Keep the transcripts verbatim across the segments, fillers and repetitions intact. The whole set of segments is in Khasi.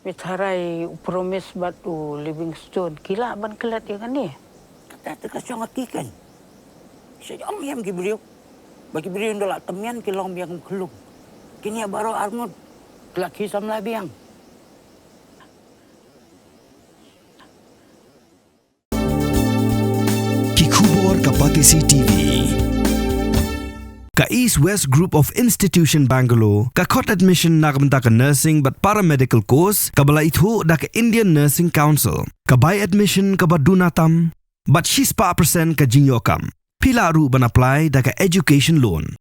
Phi tharai u Promise bad u Livingstone ki lah ban klet ïa kane? Kata te ka shong ha ki kan. Sha ong ïam ki briew. Ba ki briew ynda la tymmen ki long biang kum khlum. Kine baroh arngut ki la ki samla biang. Ki khubor ka Batesi T V. Ka East West Group of Institution Bangalore ka khot admission na ka bynta ka nursing bad paramedical course kaba la ithuh da ka Indian Nursing Council. Ka bai admission kaba duna tam bad shispah percent ka jingïoh kam. Phi lah ruh ban apply da ka education loan.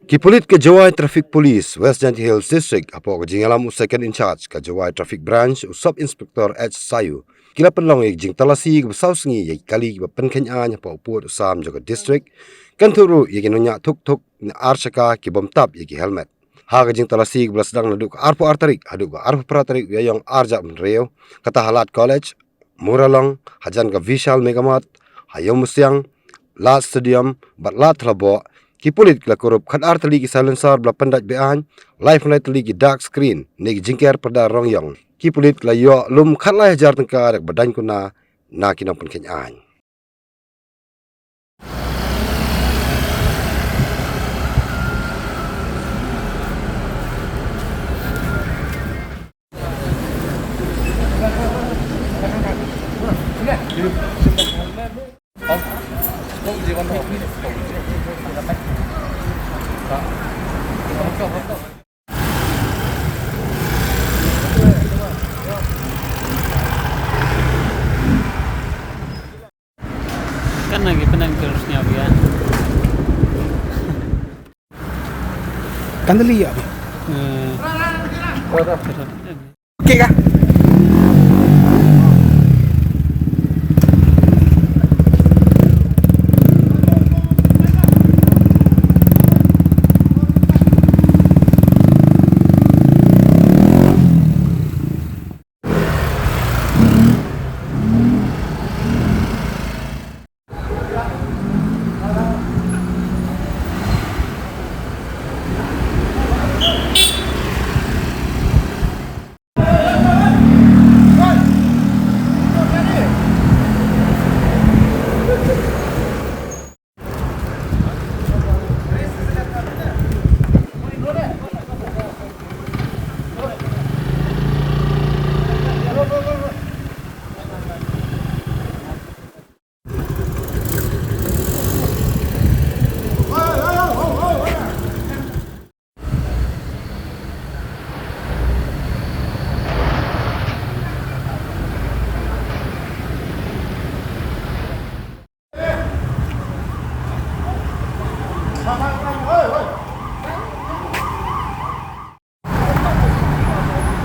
Ki pulit ka Jowai Traffic Police, West Jaintia Hills District, hapoh ka jingïalam u Second in Charge ka Jowai Traffic Branch, u Sub Inspector H Sayu, ki la pynlong ïa ka jingtalasi kaba saw sngi ïa ki kali kiba pynkheiñ aiñ hapoh u pud u sam jong ka district, kynthup ruh ïa ki nongñiah thuk thuk ne ar shaka ki bym tap ïa ki helmet. Ha ka jingtalasi kaba la sdang naduh ka arphew ar tarik haduh ka arphew phra tarik u Ïaïong ar hajar arphew hynriew, kata ha Lad College, Muralong, hajan ka Vishal Mega Mart, ha Ïewmusiang, Lad Stadium bad Lad Thlaboh, ki pulit ki la kurup khatar tylli ki silencer ba la pyndait be-aiñ, laiphew lai tylli ki dark screen ne ki jingker parda rong ïong. Ki pulit ki la ïoh lum khatlai hajar tyngka da kaba daiñ kuna na ki nongpynkheiñ aiñ. Kan lagi penang terus nyawa ya. Kan tadi ya. Eh. Oke kah?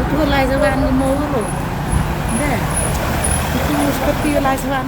Itu lai jawan ke mau lo. Deh. Itu mesti lai jawan.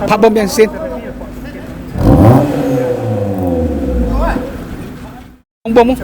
Pha bom yang sin. Bom bom.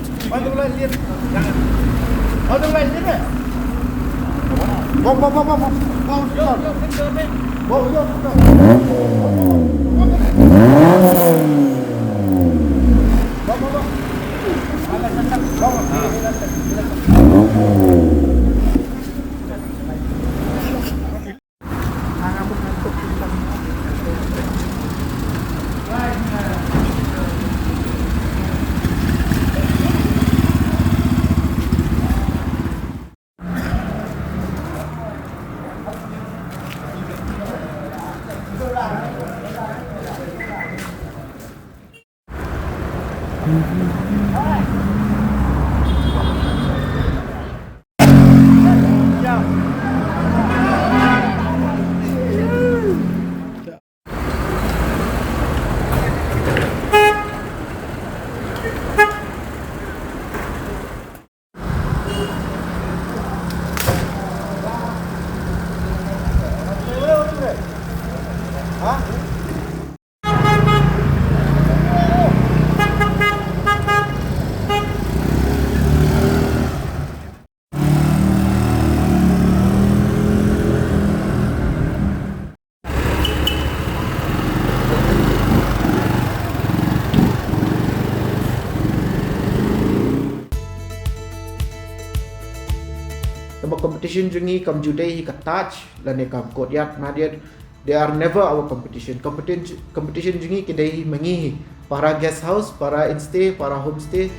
Competition jong ngi kam ju dei hi ka Taj lane ka Courtyard Marriott. They are never our competition. Competition, competition jong ngi ki dei hi ma ngi hi. Para guest house, para instay, para homestay.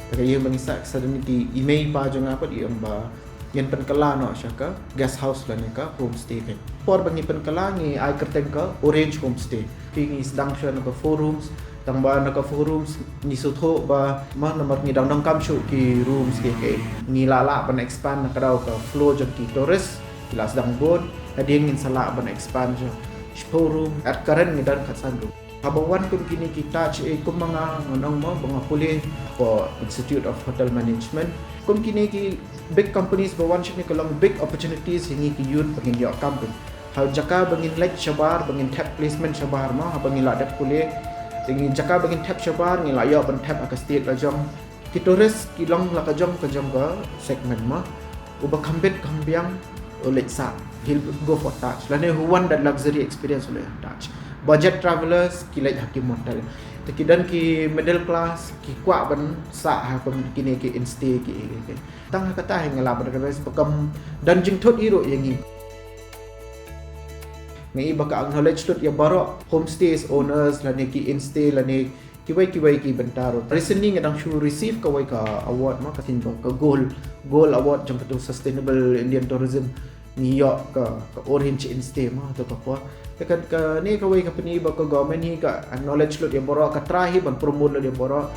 Ta ka ïing ba ngi sah, sa don ki i mei i pa jong nga pat i ong ba ngin pynkylla noh sha ka guest house lane ka homestay. Ka por ba ngi pynkylla ngi ai kyrteng ka Orange Homestay. Phi ngi sdang sha na ka four rooms, tang ba na ka four rooms ngi sngewthuh ba ma namar ngi dang donkam shuh ki rooms ki, ki ngi la lah ban expand na ka daw ka flow jong ki tourist. Ki la sdang bun, hadien ngin sa lah ban expand sha shiphew room, at current ngi don khatsan room. Haba wan kum kine ki Taj, eh, kum ma nga, nga ong mo ba nga pule ko Institute of Hotel Management. Kum kine ki big companies ba wan shane ka long big opportunities ïa ngi ki youth ba ngin ïoh kam pyn. Ha jaka ba ngin leit shabar, ba ngin thep placement shabar mo, haba ngi la dep pule. Te ngi jaka ba ngin thep shabar, ngi la ïoh ban thep ha ka state la jong. Ki tourist ki long la ka jong ka jong ka segment mo. Uba kham bit kham biang u leit sah, he'll go for Taj. Lane who want that luxury experience u leit Taj. Budget travelers ki leit ha ki motel. Te ki don ki middle class ki kwah ban sah ha kum kine ki instay ki, ki, ki. Tang ha kata hi nga lah ban advise ba kam don jingthut ei ruh ïa ngi. Nga i ba ka acknowledge lut ïa baroh homestays owners lane ki instay lane kiwei kiwei ki bynta ruh. Recently nga dang shu receive kawei ka award mo, ka sien ba ka gold, gold award jong katu Sustainable Indian Tourism. Ngi ïoh ka, ka Orange Instay mo, tu ka por. Te ka, kane kawei ka pyni ba ka government hi ka acknowledge lut ïa baroh, ka try hi ban promote lut ïa baroh.